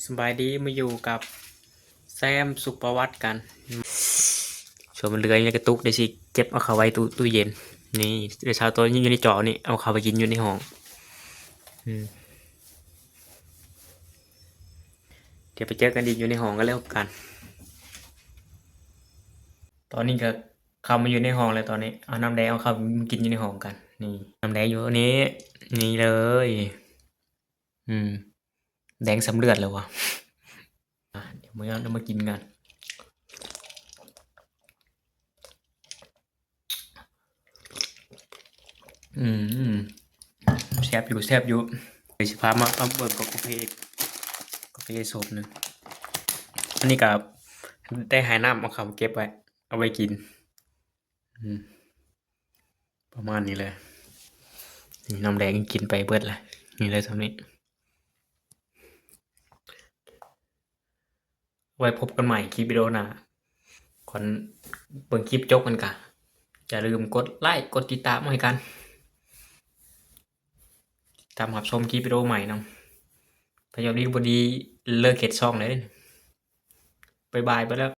ສະບາຍດີ ມາຢູ່ກັບແຊມສຸປະຫວັດກັນ. ສ່ວນມັນເຫຼືອຢູ່ໃນກະຕຸກ ໄດ້ຊິເກັບເອົາເຂົ້າໄວ້ຕູ້ ຕູ້ເຢັນ. ນີ້ ໄດ້ຊາວໂຕ ຍັງຢູ່ໃນຈອນີ້ ເອົາເຂົ້າໄປກິນຢູ່ໃນຫ້ອງ. ອືມ ດຽວໄປເຈີກັນອີກຢູ່ໃນຫ້ອງກັນແລ້ວກັນ. ຕອນນີ້ກໍເຂົ້າມາຢູ່ໃນຫ້ອງແລ້ວ. ຕອນນີ້ເອົານ້ຳແດງ ເອົາເຂົ້າມາກິນຢູ່ໃນຫ້ອງກັນ. ນີ້ ນ້ຳແດງຢູ່ນີ້ ນີ້ເລີຍ. ອືມ ແດງສ່ຳເລືອດແລ້ວວະ. ອ່ະ ດຽວມາ ດຽວມາກິນກັນ. ອືມ ແຊບຢູ່ ແຊບຢູ່. ດຽວຊິພາມາ ມາເບິ່ງກາເຟ ກາເຟສົດນະ. ອັນນີ້ກໍໄດ້ຫາຍນ້ຳ ເອົາເຂົ້າເກັບໄວ້ ເອົາໄວ້ກິນ. ອືມ ປະມານນີ້ແຫຼະ. ນີ້ ນ້ຳແດງກິນໄປເບິດລະ. ນີ້ເລີຍ ສ່ຳນີ້. ໄວ້ພົບກັນໃໝ່ຄລິບວິດີໂອໜ້າ. ກ່ອນເບິ່ງຄລິບຈົບມັນກະ ຢ່າລືມກົດໄລ້ ກົດຕິດຕາມໃຫ້ກັນ. ຕາມຮັບຊົມຄລິບວິດີໂອໃໝ່ນຳ. ຖ້າຢາກດີບໍ່ດີ ເລີກເຮັດຊ່ອງໄດ້. ບາຍບາຍ ໄປແລ້ວ.